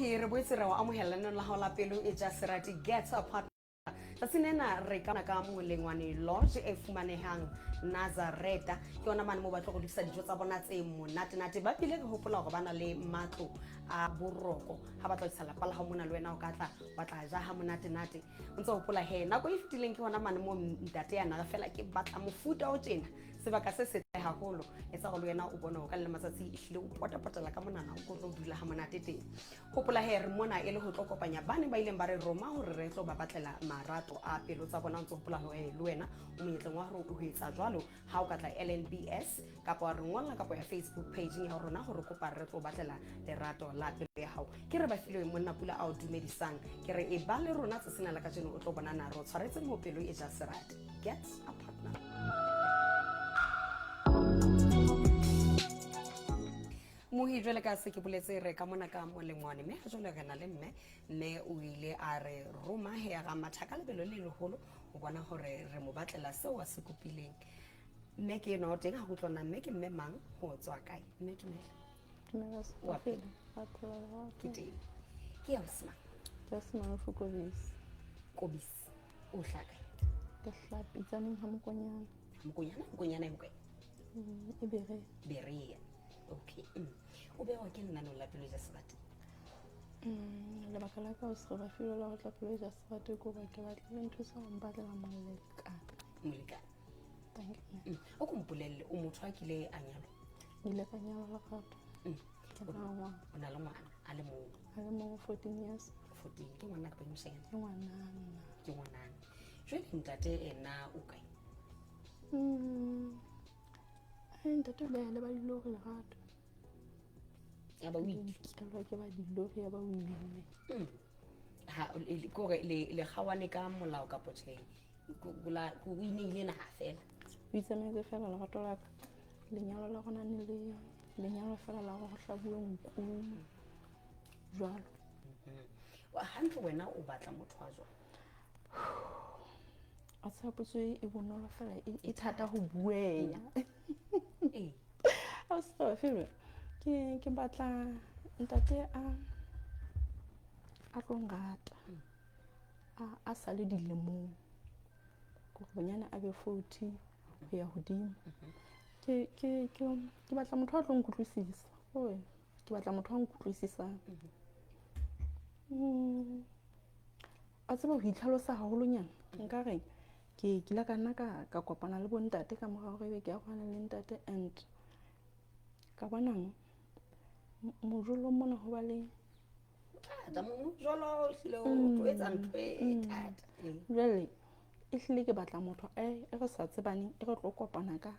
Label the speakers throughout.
Speaker 1: Mohi re boetse re o amohela lenaneo la hao la pelo e ja serati Get a Partner. Tsatsing lena re ka ka Molengwane Lodge e fumanehang Nazareta. Ke yona mane moo ba tlo go lokisa dijo tsa bona tse monatenate. Ba bile re hopola hore ba na le matlo a boroko. Ha ba tla isa lapa la hao mona le wena o ka tla wa tla ja ha monatenate. O ntse o hopola he nako e fetileng ke hona mane moo ntate ya na re fela ke batla mofuta o tjena. Sebaka se setle haholo. Etsa hore le wena o bone hore ka le matsatsi ehlile o potapotela ka monana o tlo dula ha monate teng. Hopola he re mona e le ho tlo kopanya ba neng ba ileng ba re roma hore re tlo ba batlela marato a pelo tsa bona. O ntse hopola hore le wena o monyetleng wa hore o etsa jwalo ha o ka tla LNBS kapa wa re ngolla kapa ya Facebook page ya rona hore kopa re tlo batlela lerato la pelo ya hao. Ke re ba filwe monna pula a o dumedisang. Ke re e ba le rona tsatsing la kajeno o tlo bona na re o tshwaretseng ho pelo e ja serati. Get a partner. Mohi jwale ka se ke boletse re ka mona ka molengwane mme ha jwale re na le mme mme o ile a re roma he ra matha ka lebelo le leholo ho bona hore re mo batlela seo a se kopileng. Mme ke enwa o teng ha go utlwa na mme ke mme mang ho tswa kae. Mme dumela.
Speaker 2: Dumela
Speaker 1: Wa phela?
Speaker 2: Wa phela wa
Speaker 1: Ke teng. Ke ya Osman.
Speaker 2: Ke Osman Fukobisi.
Speaker 1: Kobisi. O hlaha kae?
Speaker 2: Ke hlaha Pitsaneng ha Mokonyana.
Speaker 1: Mokonyana, Mokonyana e hokae?
Speaker 2: E Berea.
Speaker 1: Berea. Okay. O bewa ke lenaneo la pelo ja sebate?
Speaker 2: Lebaka la ka o se re ba filwe la ho tla pelo ja sebate ke hoba ke batlile nthusa ho mpatlela molekane.
Speaker 1: Molekane.
Speaker 2: Thank you.
Speaker 1: O ko mpolelle, o motho a kile a nyalwa?
Speaker 2: Ke ile ka nyalwa lerato. Ke na le ngwana.
Speaker 1: O na le ngwana a le mong?
Speaker 2: A le mong, 14 years.
Speaker 1: 14. Ke ngwana kapa ke moshanyana?
Speaker 2: Ke ngwanana.
Speaker 1: Ke ngwanana. Jwale ntate ena o kae?
Speaker 2: Ai, ntate o ile ba dilori lerato.
Speaker 1: Ya ba o ile.
Speaker 2: Ke ke ba dilori ya ba o ile.
Speaker 1: Ha le kore le le kgawane ka molao kapo tjhe? La o ineile naha fela.
Speaker 2: O itsamaetse fela lerato la ka. Lenyalo la rona ne le lenyalo fela la hore ho hlabuwe nku jwalo.
Speaker 1: Hantle wena o batla motho wa jwang?
Speaker 2: A tseba potso e bonolo fela e thata ho bueya. A se filwe ke batla ntate a tlo nrata. A sa le dilemong. Hore bonyane a be 40 ho ya hodimo. Ke batla motho a tlo nkutlwisisa. Oi, ke batla motho a nkutlwisisang. A tseba ho itlhalosa haholonyana. Nka reng ke kile ka nna ka kopana le bontate ka mora hore ebe ke arohane le ntate and ka bonang mojolong mona ho ba le
Speaker 1: thata mojolo ehlile o tlo etsa ntho e thata.
Speaker 2: Jwale ehlile ke batla motho e re sa tsebaneng e re tlo kopana ka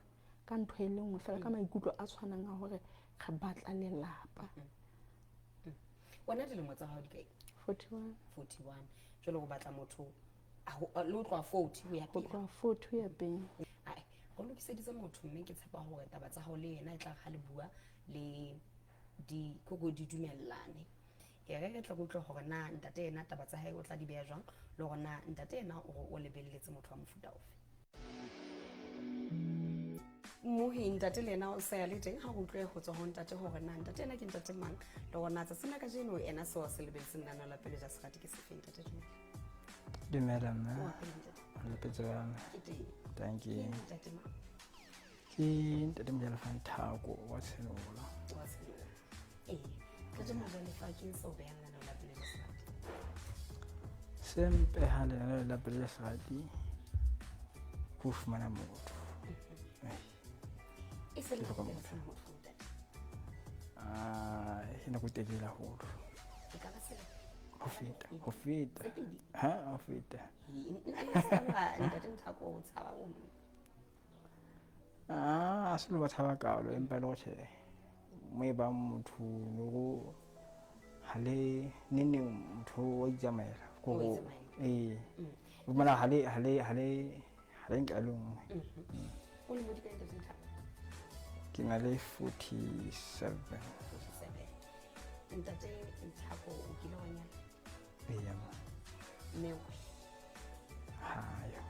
Speaker 2: ntho e le nngwe fela ka maikutlo a tshwanang a hore re batla lelapa.
Speaker 1: Wena dilemo tsa hao di kae?
Speaker 2: 41.
Speaker 1: 41. Jwale o batla motho le ho tloha 40 ho ya
Speaker 2: Ho
Speaker 1: pele.
Speaker 2: tloha 40 ho ya pele.
Speaker 1: Ai, re lokiseditse motho mme ke tshepa hore taba tsa hao le yena e tla ha le bua le di koko di dumellane. E re re tla utlwa hore na ntate yena taba tsa hae o tla di beha jwang le hore na ntate yena o re o lebelletse motho wa mofuta ofe. Mohi ntate le yena o sa ya le teng ha re utlwe ho tswa ho ntate hore na ntate yena ke ntate mang le hore na tsatsing la kajeno ena seo a se lebelletseng lenaneo la pele ja serati ke sefeng. Ntate dumela.
Speaker 3: Dumela mme.
Speaker 1: O apere ntate?
Speaker 3: Le petse ba mme.
Speaker 1: Ke teng.
Speaker 3: Thank you.
Speaker 1: Ke ntate mang?
Speaker 3: Ke ntate Mojalefa Nthako wa Tshenola.
Speaker 1: Wa Tshenola. Ee. Ntate Mojalefa ke eng seo behang lenaneo la pele ja serati?
Speaker 3: Se mpehang lenaneo la pele ja serati ke ho fumana motho.
Speaker 1: E se le
Speaker 3: Ke hloka
Speaker 1: nako e
Speaker 3: motho.
Speaker 1: feng motho ntate?
Speaker 3: Ah, e nako e telele haholo.
Speaker 1: E ka ba selemo?
Speaker 3: Ho feta, ho feta.
Speaker 1: Tse pedi?
Speaker 3: Ha, ho feta.
Speaker 1: Ntate Nthako o tshaba o mong.
Speaker 3: Ah, a se le ba tshaba kalo empa e le go tjhe. Mo e bang motho le go ha le neng motho wa itsamaela. Ko
Speaker 1: O
Speaker 3: go
Speaker 1: itsamaela.
Speaker 3: ee. O bona ha le ha le ha le ha le nka le nngwe.
Speaker 1: O le mo di kae ntate Nthako?
Speaker 3: Ke na le 47.
Speaker 1: 47. Ntate Nthako o kile wa nyala?
Speaker 3: Ee, ma.
Speaker 1: Mme o kae?
Speaker 3: Ha yo.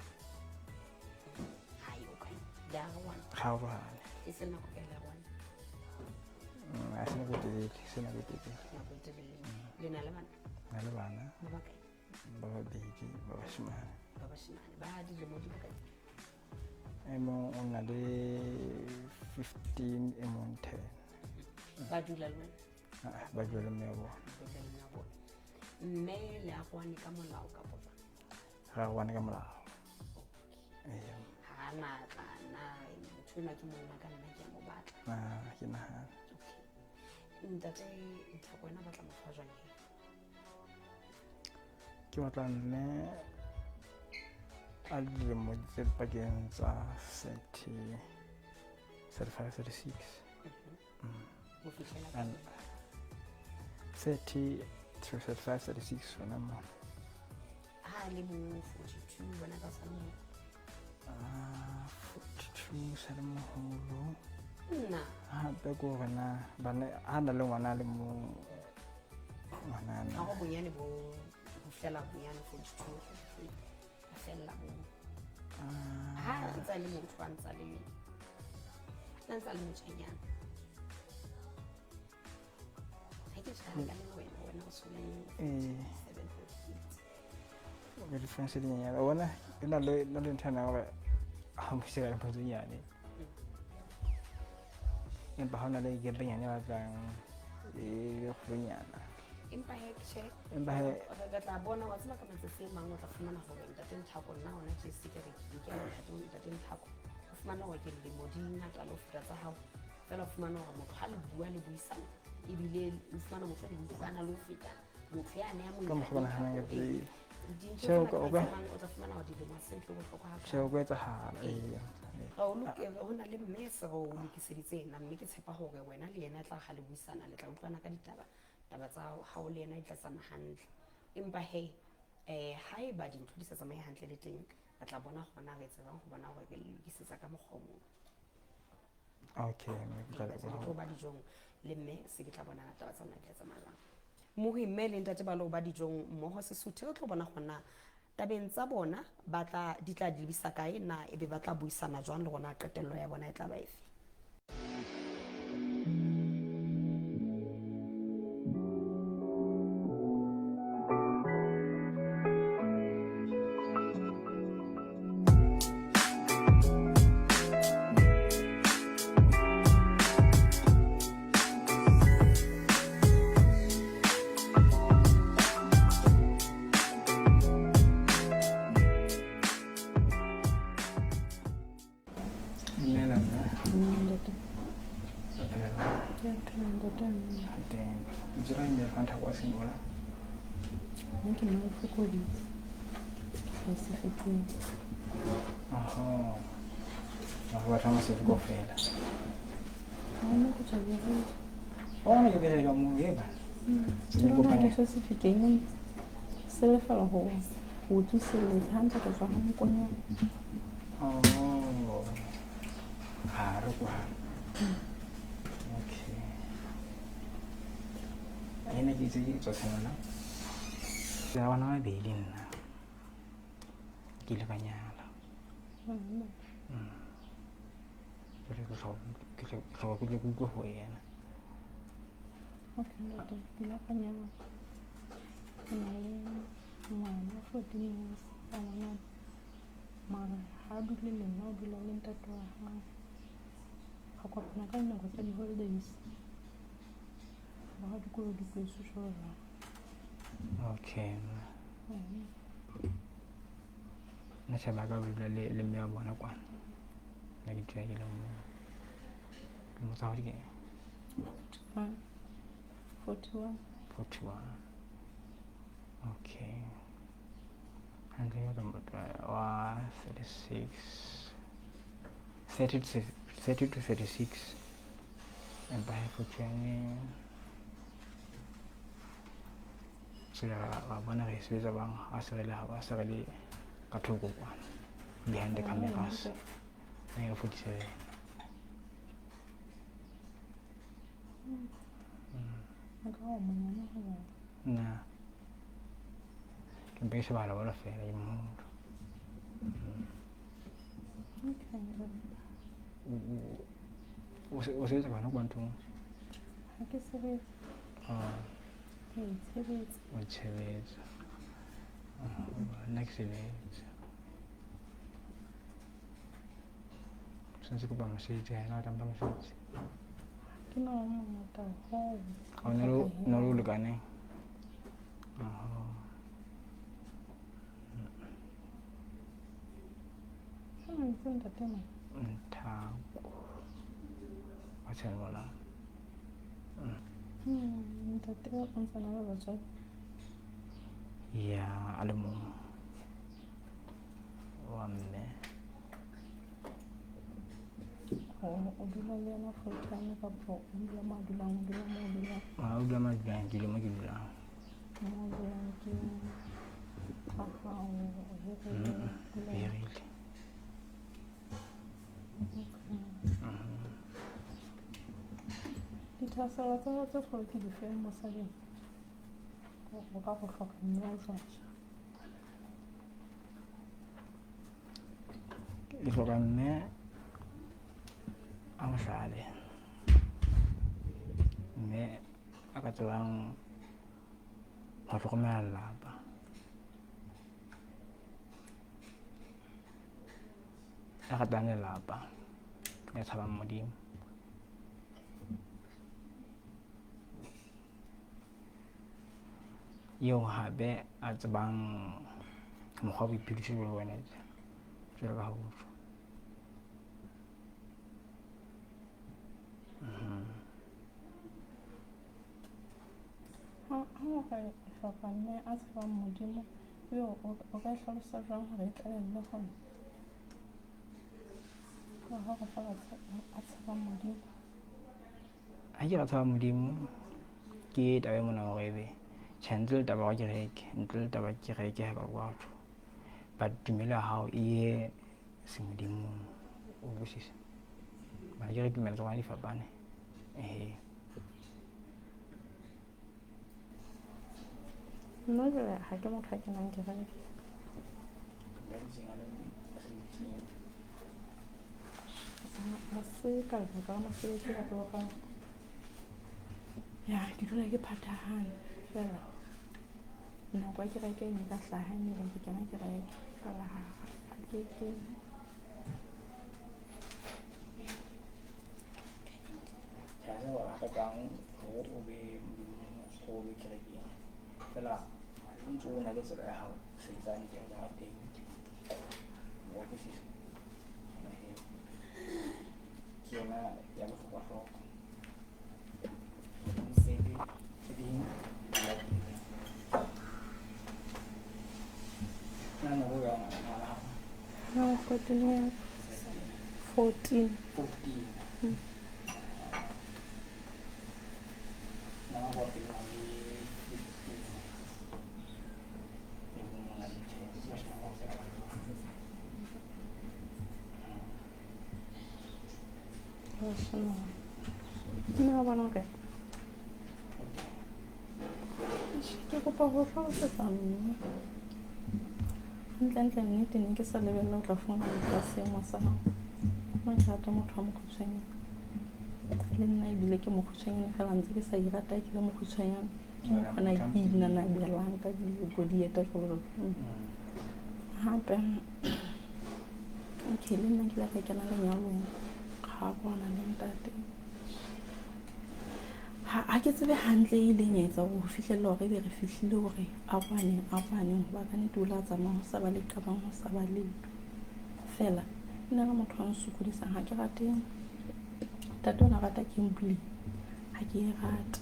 Speaker 1: Ha yo kae? Le arohane?
Speaker 3: Ga arohane.
Speaker 1: E se nako kae le arohane?
Speaker 3: A se nako e telele, se nako e telele.
Speaker 1: Nako e telele. Le na le bana?
Speaker 3: Na le bana.
Speaker 1: Ba bakae?
Speaker 3: Ba babedi ba bashimane.
Speaker 1: Ba bashimane ba dilemo di bokae?
Speaker 3: E mong o na le 15, e mong 10.
Speaker 1: Ba dula le wena?
Speaker 3: Ba dula le mme wa bona.
Speaker 1: Ba dula le mme wa bona. Mme le arohane ka molao kapa jwang?
Speaker 3: Re arohane ka molao. Ee.
Speaker 1: Ha na tla na motho enwa ke monna ka nna ke a mo batla.
Speaker 3: Ah, ke nahana.
Speaker 1: Okay. Ntate Nthako, wena o batla motho wa jwang he?
Speaker 3: Ke batla mme a dilemo tse pakeng tsa 30, 35, 36.
Speaker 1: Ho fihlela
Speaker 3: And 30 to 35, 36 hona moo.
Speaker 1: Ha le mo 42 wena ka sa le moholo?
Speaker 3: Ah, 42 sa le moholo.
Speaker 1: Nna.
Speaker 3: Hape ke hore na bana ha na le ngwana a le mong, ngwanana.
Speaker 1: Ha go bonyane bo ho fihlela bonyane 42, 43, a fella bo. Ha ntse a le motho, a ntse a le, a ntse a le motjhanyana. Ha ke tjhaya ka le wena, wena o so le 47, 48.
Speaker 3: Ke difference di nyenyane. O bona e na le ntho ena ya hore ha o sheba dintho tse nyane. Empa ha o na le gap e nyane e batlang e le kgolonyana.
Speaker 1: Empa he tjhe.
Speaker 3: Empa he
Speaker 1: re tla bona, wa tseba ka matsatsi a mang o tla fumana hore ntate Nthako nna hona tje se ke re ke ke ntate Nthako. O fumana hore ke dilemo di ngata le ho feta tsa hao. Feela o fumana hore motho ha le bua le buisana ebile o fumana motho le utlwana le ho feta motho ya ne a mo
Speaker 3: ka mokgwa o nahanang ka teng.
Speaker 1: Dintho
Speaker 3: Tjhe, o
Speaker 1: tsena
Speaker 3: ka- o
Speaker 1: ka
Speaker 3: ka-
Speaker 1: matsatsi a mang o tla fumana hore dilemo ha se ntho e bohlokwa
Speaker 3: Tjhe, o
Speaker 1: hakalo.
Speaker 3: ka etsahala, ee.
Speaker 1: Re o ho na le mme se re o lokiseditse yena, mme ke tshepa hore wena le yena e tla ha le buisana le tla utlwana ka ditaba, taba tsa hao le yena di tla tsamaya hantle. Empa he haeba dintho di sa tsamaye hantle le teng, re tla bona hona re tsebang ho bona hore re le lokisetsa ka mokgwa o mong.
Speaker 3: Okay, mme ke tla
Speaker 1: Re
Speaker 3: leboha.
Speaker 1: tlo ba dijong le mme se ke tla bona taba tsa rona di tla tsamaya jwang. Mohi mme le ntate ba lo ba dijong mmoho Sesotho, re tlo bona hona tabeng tsa bona ba tla di tla di lebisa kae, na ebe ba tla buisana jwang le rona qetello ya bona e tla ba efe.
Speaker 3: Dumela mme.
Speaker 2: Ntate.
Speaker 3: O phela jwang?
Speaker 2: Ke a phela ntate.
Speaker 3: Teng. Lebitso la mme fa Nthako wa Senola.
Speaker 2: Nna ke nna Fokoditse. Ke Sefikeng.
Speaker 3: Oho. Ba batho ba Masefi kaofela.
Speaker 2: Ha hona go tswa Berea.
Speaker 3: Ona ke Berea ka moo e ba.
Speaker 2: Ke lona ke tswa Sefikeng. Se lefela ho ho tsoseletsa ha ntse ka tswa ha Mokonyane.
Speaker 3: Oh. Ha re kwa. Okay. Ena ke itse ke tswa Senola. Ke na bana ba babedi nna. Ke ile ka nyala. Jwale ke hloka ke tle ke utlwe ho yena.
Speaker 2: Okay, ntate, ke ile ka nyala. Ke na le ngwana 14 years wa ngwanana. Mara ha dule le nna, o dula le ntate wa hae. Re kopana ka dinako tsa di-holidays. Ba ha dikolo di kwetswe jwalo jwalo.
Speaker 3: Okay. Nna tjhe ba ka ba dula le mme wa bona kwana. Nna ke dula ke le mong. Dilemo tsa hao di kae?
Speaker 2: 41.
Speaker 3: 41. Okay. Hantle ke batla wa 36. 30 to 30 to 36. Empa he 41 se ra bona re sebetsa bang ha se re le ha se re le ka thoko kwana behind the cameras. Ne 47.
Speaker 2: Nka o monyane ho wena.
Speaker 3: Nna ke mpe ke shebala bolo fela ke motho.
Speaker 2: Okay.
Speaker 3: O sebetsa kwana kwa nthong?
Speaker 2: Ha ke sebetse. Ke itshebetsa.
Speaker 3: O itshebetsa. Nna ke sebetsa. Santse kopa mosebetsi, ha ena o tla mpha mosebetsi.
Speaker 2: Ke na o mongata hoo.
Speaker 3: O ne le o lekaneng?
Speaker 2: Ha ntse ntate mo.
Speaker 3: Nthako. Wa tshela.
Speaker 2: Ntate o ntse na le batswadi?
Speaker 3: Ya, a le mong. Wa mme.
Speaker 2: O dula le yena full time kapa o dula mo a dulang, o dula mo o dulang?
Speaker 3: O dula mo a dulang, ke dula mo ke dulang.
Speaker 2: Mo o dulang ke ha hao, o hirile?
Speaker 3: Hirile.
Speaker 2: Dithahasello tsa hao tse kgolo ke dife mosading? O ka go hloka mme wa jwang?
Speaker 3: Ke hloka mme a bohlale, mme a ka tsebang ho hlokomela lelapa. A ratang lelapa, ya tshabang Modimo. Eo hape a tsebang mokgwa wa boiphediso jwalo ka wena jwalo ka ha o tjho.
Speaker 2: Ha o re hloka mme a tshabang Modimo, eo o ka e hlalosa jwang hore e tlalelle ho nna? Ha o re feela a tshabang Modimo.
Speaker 3: Ha ke re tshaba Modimo, ke taba e mona hore ebe tjhe ntle le taba ya kereke, ntle le taba kereke ha ba batho. But tumelo ya hao e ye semodimong, o utlwisisa? Hobane akere tumelo tsa rona di fapane. Ehe.
Speaker 2: Nna jwale ha ke motho a kenang kereke. Ha se ka lebaka la mosebetsi kapa ka ya ke dula ke phathahane fela. Nako ya kereke e ne ka hlaha e ne ke kena kereke fela ha ke ke.
Speaker 3: Ha se hore ha hlokang hore o be modimong, o be kerekeng. Fela o ntso o na le tsela ya hao sebetsang kereke ya teng. Wa utlwisisa? Ke yona ya bohlokwa-hlokwa. Tse ding na nako ya ngwana hao?
Speaker 2: No, 14 years. 14.
Speaker 3: 14. Nama kwa pele na le 15. E mong na le 10. Ke bashimane kaofela ba
Speaker 2: Bashimane. Mme wa bona hore ke kopa ho hlalosetsa mme. Hantlentle nnete ne ke sa lebella ho tla fumana motho wa seemo sa hao. Nna ke rata motho wa mokgutshwanyane. Le nna ebile ke mokgutshwanyane fela ntse ke sa irata ke le mokgutshwanyane. Ke mokgona ke inanabelang ka dieta jwalo. Hape okay le nna ke ile ka kena lenyalong ga kwana le ntate. Ha ke tsebe hantle e ileng ya etsa hore ho fihlella hore ebe re fihlile hore a kwaneng hoba ka nnete o ile a tsamaya ho sa ba le qabang, ho sa ba letho. Fela nna le motho wa nsokodisang ha ke rate. Ntate o na rata gambling, ha ke e rate.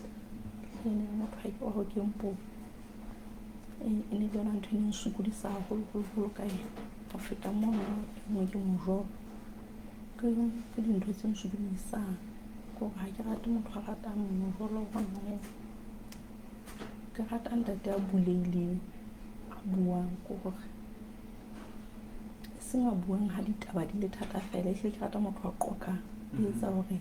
Speaker 2: E ne le motho wa ho gamble. E ne le yona ntho e neng nsokodisa haholoholo ka yena. Ho feta mono e nngwe ke mojolo. Ke dintho tse nsokodisang. Ke hore ha ke rate motho a ratang mojolo hona hoo. Ke rata ntate a bulehileng, a buang ke hore e seng a buang ha ditaba di le thata fela. Ehlile ke rata motho a qoqang. E etsa hore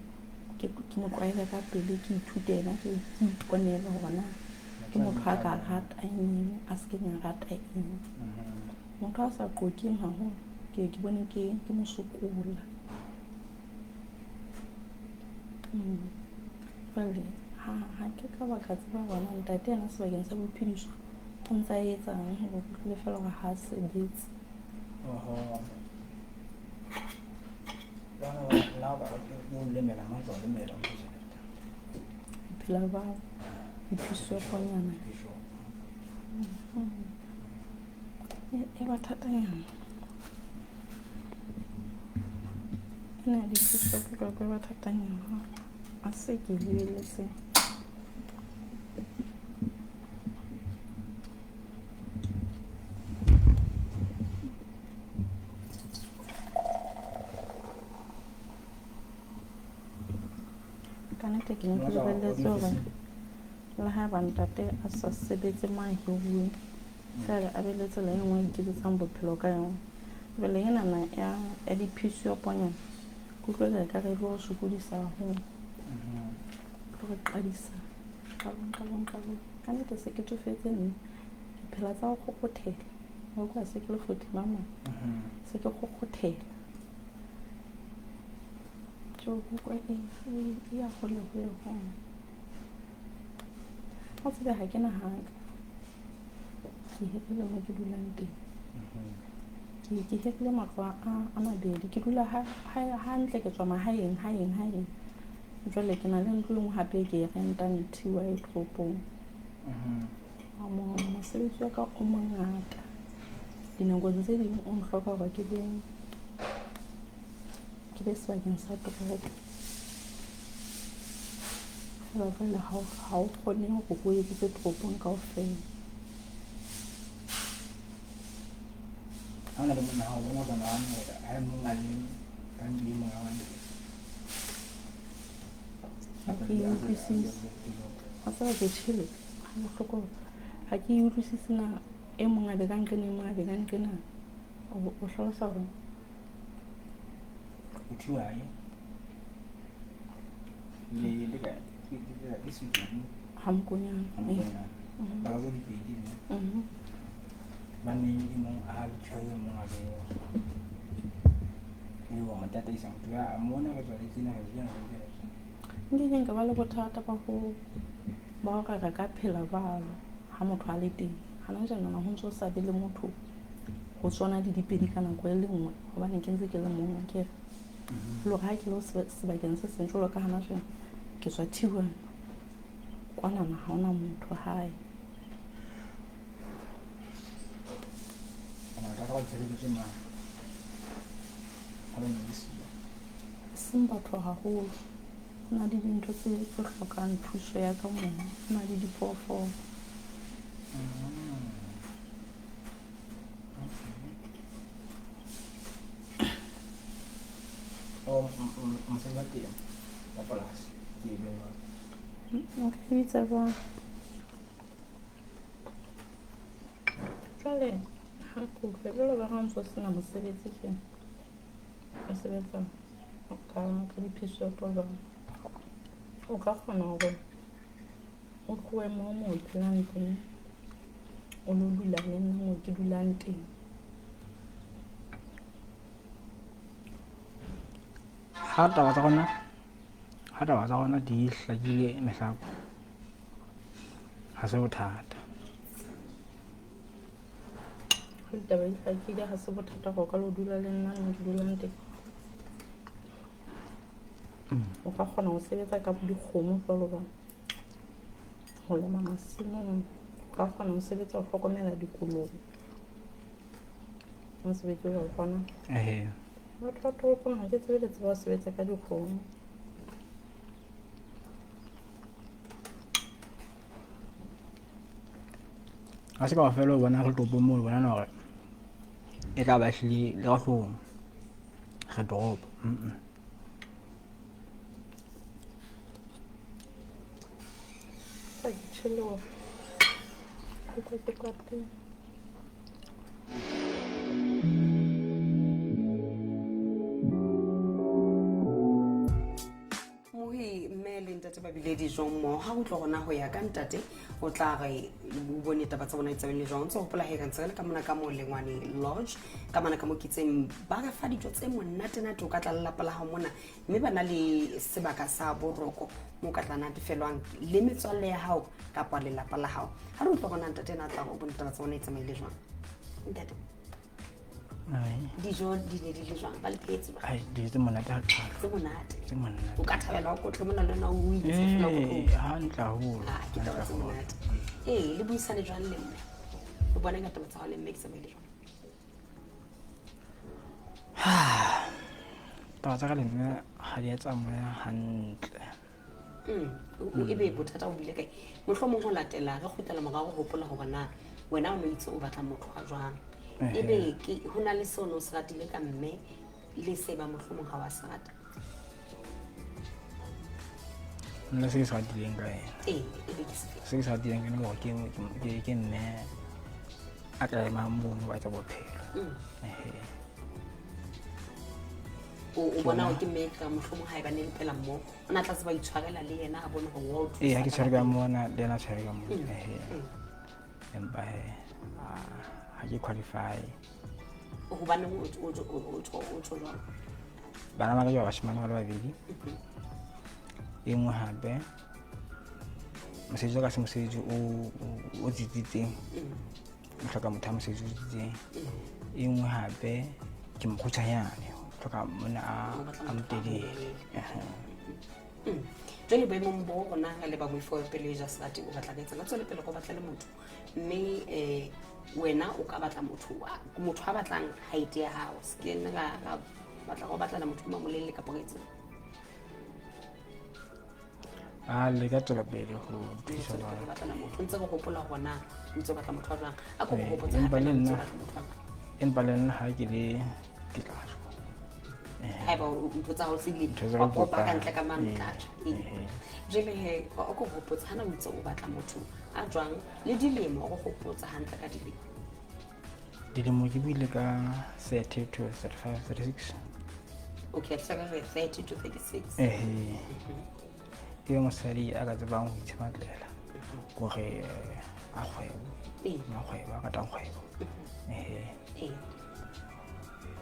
Speaker 2: ke mo tlwaele ka pele, ke ithute yena, ke iponele hore na ke motho a ka ratang eng, a se keng a rata eng. Motho a sa qoqeng haholo, ke bone ke mo sokola. Jwale Ha ke ka ba ka tseba bona ntate yena sebakeng sa bophediso o ntse a etsang, hore ke utlwile fela hore ha a sebetse.
Speaker 3: Oho. La ba o lemela mang tsa lemela mo tjhelete.
Speaker 2: Phela ba diphishoponyana. E ba thatanyana. Ena ya diphishopo jwalo e ba thatanyana. A se ke lebeletse. Ka nnete ke ne ke lebelletse hore le haeba ntate a sa sebetse mo a hiruweng, feela a be le tsela e nngwe a iketsetsang bophelo ka yona. Jwale enana ya diphisoponyana ke utlwa ekare e tlo re sokodisa haholo. E tlo re qadisa qalong qalong qalong. Ka nnete se ke tsofetse nna, ke phela tsa ho kgokgothela. Wa utlwa se ke le 40 mama, se ke kgokgothela. Tjo, utlwa e ya hole hole hole. Wa tseba ha ke nahana ke hirile mo ke dulang teng. Ke hirile matlo a mabedi. Ke dula hantle, ke tswa mahaeng haeng haeng. Jwale ke na le ntlo e nngwe hape ke e rentang TY toropong. Mosebetsi wa ka o mongata. Dinakong tse ding o ntlhoka hore ke be sebakeng sa toropo. Feela jwale ha o kgone hore o etsetse toropong kaofela.
Speaker 3: Ha ona le monna hao, o tsamaya ha e mong a le ka ntle, e mong a le.
Speaker 2: Ha ke e utlwisise. Wa tseba ke tjhele ha bohloko. Ha ke e utlwisise na e mong a be ka nqena, e mong a be ka nqena. O hlalosa hore
Speaker 3: o TY le ka ke se
Speaker 2: Ha Mokonyana.
Speaker 3: Mokonyana. Ba ka dipedi ne. Ba ne e mong a le tjho e mong a be le wa mo tataisa motho ya mona re tswa le tsena re tsena re tsena.
Speaker 2: Nke nka ba le bothata ba ho ba hore re ka phela jwalo ha motho a le teng. Hana jwanana ho ntso sa be le motho ho tsona di dipedi ka nako e le nngwe, hobane ke ntse ke le mong akere. Le hore ha ke le sebakeng se seng jwalo ka hana jwale, ke tswa T1 kwanana ha hona motho hae. Seng batho haholo. Ho na le dintho tse hlokang thuso ya ka mona. Ho na le diphoofolo.
Speaker 3: Mosadi wa teng wa polasi ke e jwang?
Speaker 2: Nka e bitsa jwang? Jwale ha ke utlwe jwalo ka ha o ntso sena mosebetsi tjena, o sebetsa ka diphishopo jwang, o ka kgona hore o tlohe moo mo o phelang teng, o lo dula le nna moo ke dulang teng.
Speaker 3: Ha taba tsa rona di hlakile mehlapo, ha se bothata.
Speaker 2: Ha ditaba di hlakile ha se bothata hore o ka lo dula le nna moo ke dulang teng. O ka kgona ho sebetsa ka dikgomo jwalo jwalo, ho lema masimong, o ka kgona ho sebetsa ho hlokomela dikolobe. Mosebetsi wa kgona. Batho ba toropong ha ke tsebe le tseba ho sebetsa ka dikgomo.
Speaker 3: Ha se kaofela o bona re toropong moo, o bona hore e tla ba ehlile le ka hloohong re toropo.
Speaker 2: Sa ke tjhele hore ke utlwa ke kwatile.
Speaker 1: Mohi mme le ntate ba bile dijong mmoho. Ha Ha re utlwa gona go ya ka ntate, o tla re o bone taba tsa bona di tsamaile jwang. O ntse o gopola he ka ntse re le ka mona ka mo Lengwane Lodge, ka mona ka mo kitseng ba re fa dijo tse monatenate. O ka tla lelapa la gago mona, mme ba na le sebaka sa boroko mo o ka tla natefelwang le metswalle ya gago kapa lelapa la gago. Ha re utlwa gona ntate ena a tla re o bone taba tsa bona di tsamaile jwang. Ntate, dijo di ne di le jwang? Ba le phetse jwang?
Speaker 3: Ai, dijo tse monate hakalo.
Speaker 1: Tse monate.
Speaker 3: Tse monate.
Speaker 1: O ka thabela o kotle mona le wena o itse fela o
Speaker 3: Ee,
Speaker 1: tlo.
Speaker 3: hantle haholo.
Speaker 1: Ah, ke taba
Speaker 3: Hantle
Speaker 1: tse
Speaker 3: haholo.
Speaker 1: monate. Ee, le buisane jwang le mme? O bona ka taba tsa hao le mme di tsamaile jwang?
Speaker 3: Taba tsa ka le mme ha di a tsamaya hantle.
Speaker 1: Ebe bothata bo bile kae? Mohlomong ho latela re kgutlela morao, re hopola hore na wena o no itse o batla motho wa jwang. Ebe ke ho na le seo o no se ratile ka mme le se ba mohlomong ha wa se rata?
Speaker 3: Nna se ke se ratileng ka ena.
Speaker 1: Ee, ebe ke sefe?
Speaker 3: Se ke se ratileng ka ena ke hore ke mme a ka emang mono wa tsa bophelo.
Speaker 1: O bona hore ke mme ka mohlomong ha e ba ne le phela mmoho, o na tla tseba ho itshwarela le yena, a bone hore wa o thusa
Speaker 3: Ee, ha ke
Speaker 1: ka
Speaker 3: tshwere ka
Speaker 1: lapeng.
Speaker 3: mona, le yena a tshwere ka mona. Empa he, ha ke qualify.
Speaker 1: Hobaneng o tjho jwalo?
Speaker 3: Bana ba ka ke ba bashemane ba le babedi. E nngwe hape, mosebetsi wa ka se mosebetsi o tsitsitseng. O hloka motho a mosebetsi o tsitsitseng. E nngwe hape ke mokgutshwanyane, o hloka monna
Speaker 1: O batla
Speaker 3: a
Speaker 1: motho a
Speaker 3: motelele.
Speaker 1: motelele. Jwale boemong bo rona re le bangwe fo pele ja serati, o batla ka etseng? Re tswele pele go batla le motho, mme wena o ka batla motho a batlang height ya hao. Se ke nna ra batla go batlana motho o mamolelele kapa re etseng?
Speaker 3: A le ka tswela pele ho
Speaker 1: Re
Speaker 3: thusa
Speaker 1: tswele pele ho
Speaker 3: batho.
Speaker 1: batlana motho. Ntse re hopola hore na o ntse o batla motho wa jwang. A ko
Speaker 3: Ee,
Speaker 1: hopotse
Speaker 3: empa
Speaker 1: hape
Speaker 3: le
Speaker 1: na o ntse o
Speaker 3: nna
Speaker 1: batla motho wa jwang.
Speaker 3: Empa le nna ha ke le ke tla shwa.
Speaker 1: Haeba ntho tsa hao se di
Speaker 3: Ntho tsa
Speaker 1: wa
Speaker 3: ka
Speaker 1: kopa ka
Speaker 3: kopana.
Speaker 1: ntle ka mane tla tjha. Ee. Jwale he, o ko hopotse hana o itse o batla motho a jwang le dilemo, o go hopotse hantle ka dilemo.
Speaker 3: Dilemo ke buile ka 30 to 35, 36.
Speaker 1: Okay, so ka re 30 to 36.
Speaker 3: Ke mosadi a ka tsebang ho itshematlela hore a kgwebo. Makgwebo, a ratang kgwebo.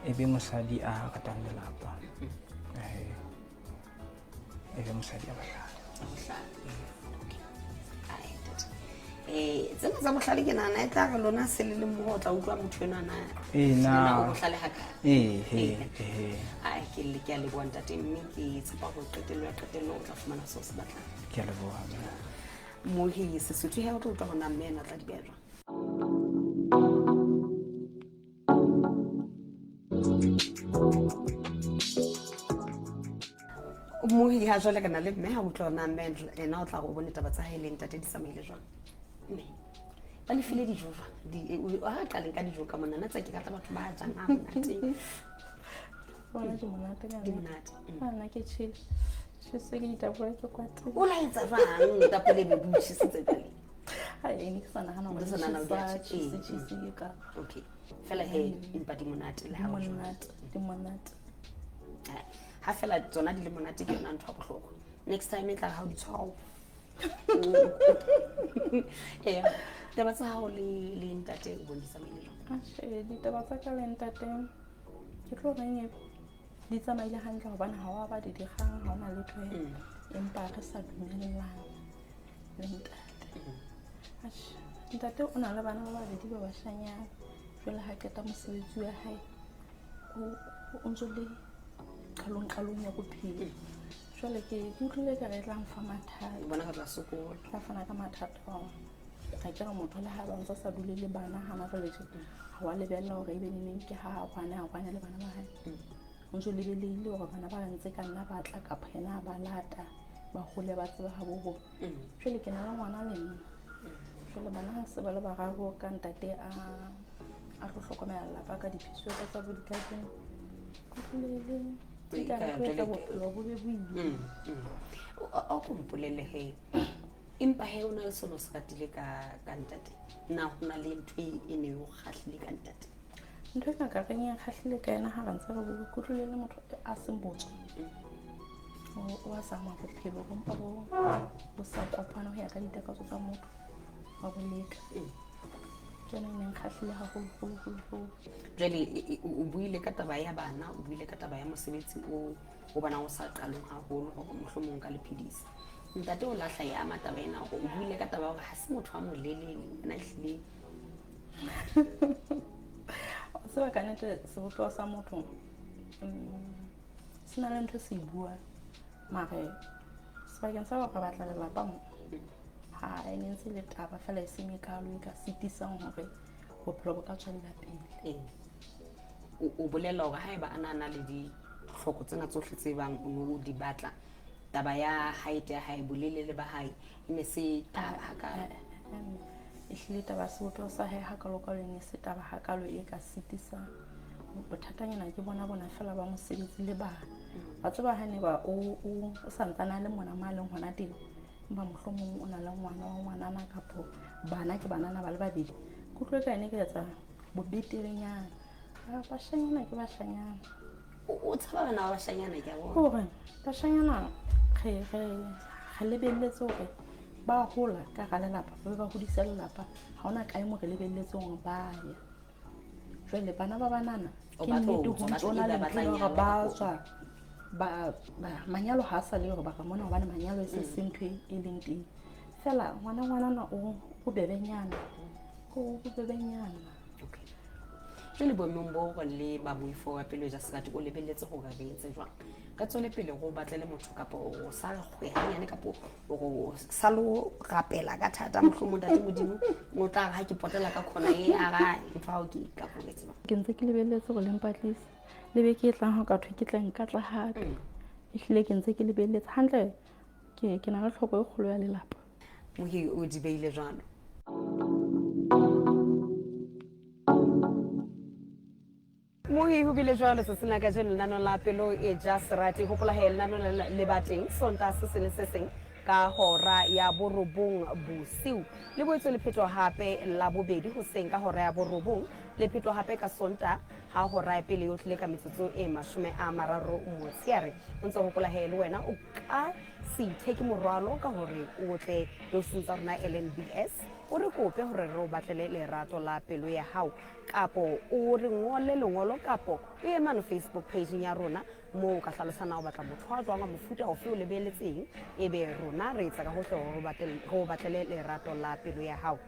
Speaker 3: E be mosadi a ratang lelapa. E be mosadi a bohlale.
Speaker 1: A bohlale. Okay. Ai, ntate. Tsena tsa bohlale ke nahana e tla re lona se le le mmoho, o tla utlwa motho enwa na.
Speaker 3: Ee, na.
Speaker 1: Ena o bohlale hakae?
Speaker 3: Ee, he,
Speaker 1: Ee.
Speaker 3: ee.
Speaker 1: Ai, ke a leboha ntate, mme ke tshepa hore qetello ya qetello o tla fumana seo o se batlang.
Speaker 3: Ke a leboha, mme.
Speaker 1: Mohi Sesotho he o tlo utlwa hore na mme ena o tla di beha jwang. Mohi ha jwale re na le mme, ha utlwa hore na mme ena o tla re o bone taba tsa hae le ntate di tsamaile jwang. Mme ba le file dijo jwang? Ha qaleng ka dijo ka mona, nna tsa ke rata batho ba jang ha monate.
Speaker 2: Bona di monate ka
Speaker 1: Di
Speaker 2: nnete.
Speaker 1: monate.
Speaker 2: Ha nna ke tjhele. Tjhese ke ditapole ke kwatile.
Speaker 1: O la etsa jwang tapole be di o tjhesitse jwale?
Speaker 2: Ha e ne ke sa nahana hore
Speaker 1: O sa nahana hore di a
Speaker 2: tjhesa,
Speaker 1: tjhesa.
Speaker 2: tjhese, tjhese ke ka.
Speaker 1: Okay. Fela he, empa di monate le
Speaker 2: Di
Speaker 1: ha o jwang.
Speaker 2: monate, di monate.
Speaker 1: Ha fela tsona di le monate ke yona ntho ya bohlokwa. Next time e tla re ha o di tshwara o. Ee, taba tsa hao le ntate o bone di tsamaile jwang?
Speaker 2: Atjhe, ditaba tsa ka le ntate ke tlo reng e di tsamaile hantle hobane ha wa ba di dikgang, ha hona letho e. Empa re sa dumellana le ntate. Atjhe, ntate o na le bana ba babedi ba bashanyana. Jwale ha qeta mosebetsi wa hae, o ntso le qalong qalong ya bophelo. Jwale ke utlwile ka re e tla mfa mathata.
Speaker 1: O bona re tla sokola.
Speaker 2: Tla fana ka mathata ao. Ha ke re motho le ha ba ntse a sa dule le bana hana jwale tje, ha wa lebella hore ebe neneng ke ha a kwane, a kwane le bana ba hae. O ntso lebelehile hore bana ba ntse ka nna ba tla kapa yena a ba lata, ba hole ba tsebe habo bona. Jwale ke na le ngwana le nna. Jwale bana ha se ba le bararo ka ntate a tlo hlokomela lelapa ka diphiso tsa tsa bo dikajeno. Ke utlwile le
Speaker 1: Ee,
Speaker 2: ka
Speaker 1: ka
Speaker 2: re tlo etsa
Speaker 1: jwale ke
Speaker 2: bophelo bo be boima.
Speaker 1: O ko mpolelle he. Empa he o na le seno se ratile ka ntate. Na ho na le ntho e ne o kgahlile ka ntate?
Speaker 2: Ntho e ka ka reng e nkgahlile ka yena ha re ntse re bua, ke utlwile le motho a seng botswa. O a zama bophelo bo mpa bo bo sa kopana ho ya ka ditakatso tsa motho, wa bo leka. Ke yona e neng kgahlile haholo holo holo.
Speaker 1: Jwale o buile ka taba ya bana, o buile ka taba ya mosebetsi o o bonang o sa qalong haholo hore mohlomong ka le phedisa. Ntate o lahla ya ama taba ena hore o buile ka taba ya hore ha se motho a molelele ena ehlile.
Speaker 2: O tseba ka nnete sebopeho sa motho se na le ntho se e buang, mare sebakeng sa hore re batla lelapa mo ha e ne ntse le taba fela e seng e kalo e ka sitisang hore bophelo bo ka tswella pele.
Speaker 1: O bolela hore haeba a na na le ditlhoko tsena tsohle tse bang o no di batla, taba ya height ya hae, bolelele ba hae e ne se taba hakalo.
Speaker 2: Ehlile taba ya sebopeho sa hae hakalo-kalo e ne se taba hakalo e ka sitisang. Bothatanyana ke bona bona fela ba mosebetsi le bana. Wa tseba ha ne ba o santsane a le mona mo a leng hona teng, empa mohlomong o na le ngwana wa ngwanana kapo bana ke banana ba le babedi, ke utlwe ka ene ke etsa bobeterenyana. Bashanyana ke bashanyana.
Speaker 1: O tshaba bana ba bashanyana ke a bona.
Speaker 2: Hore bashanyana re lebelletse hore ba hola ka hara lelapa, ba be ba hodise lelapa. Ha hona kae mo re lebelletse hore ba ya. Jwale bana ba banana ke nnete ho ntso na le ntho hore ba tswa ba manyalo ha sa le hore ba ka mona hobane manyalo e se se ntho e leng teng. Fela ngwana ngwanana o bobebenyana. O bobebenyana.
Speaker 1: Okay. Jwale boemong bo re le ba moifo wa pelo ja serati o lebelletse hore re etse jwang? Re tswele pele go batlele motho kapo o sa re kgwe hanyane kapo o sa lo rapela ka thata mohlomong ntate Modimo o tla re ha ke potela ka khona e a ra mfa o ke kapo ke tseba.
Speaker 2: Ke ntse ke lebelletse hore le mpatlise le beke e tlang ho ka thwe ke tla nka tla hape. Ehlile ke ntse ke lebelletse hantle, ke na le tlhoko e kgolo ya lelapa.
Speaker 1: Mohi o di beile jwalo. Mohi ho bile jwalo tsatsing la kajeno lenanong la pelo e ja serati. Hopola he lenanong le ba teng Sontaha se seng le se seng ka hora ya 9 bosiu. Le boetse le phetwa hape la bobedi hoseng ka hora ya 9, le phetwa hape ka Sontaha ha hora ya pele e otlile ka metsotso e 30 motsheare. O ntse hopola he le wena o ka se itheke morwalo ka hore o tle diofising tsa rona LNBS o re kope hore re o batlele lerato la pelo ya hao, kapo o re ngole lengolo, kapo o ye mane Facebook page ya rona moo o ka hlalosa na o batla motho wa jwang wa mofuta ofe o lebeletseng, ebe rona re etsa ka hohle hore re o batlele lerato la pelo ya hao.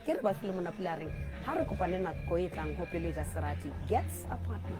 Speaker 1: Ke re ba file monapula reng ha re kopane nako e tlang ho pelo e ja serati gets a partner.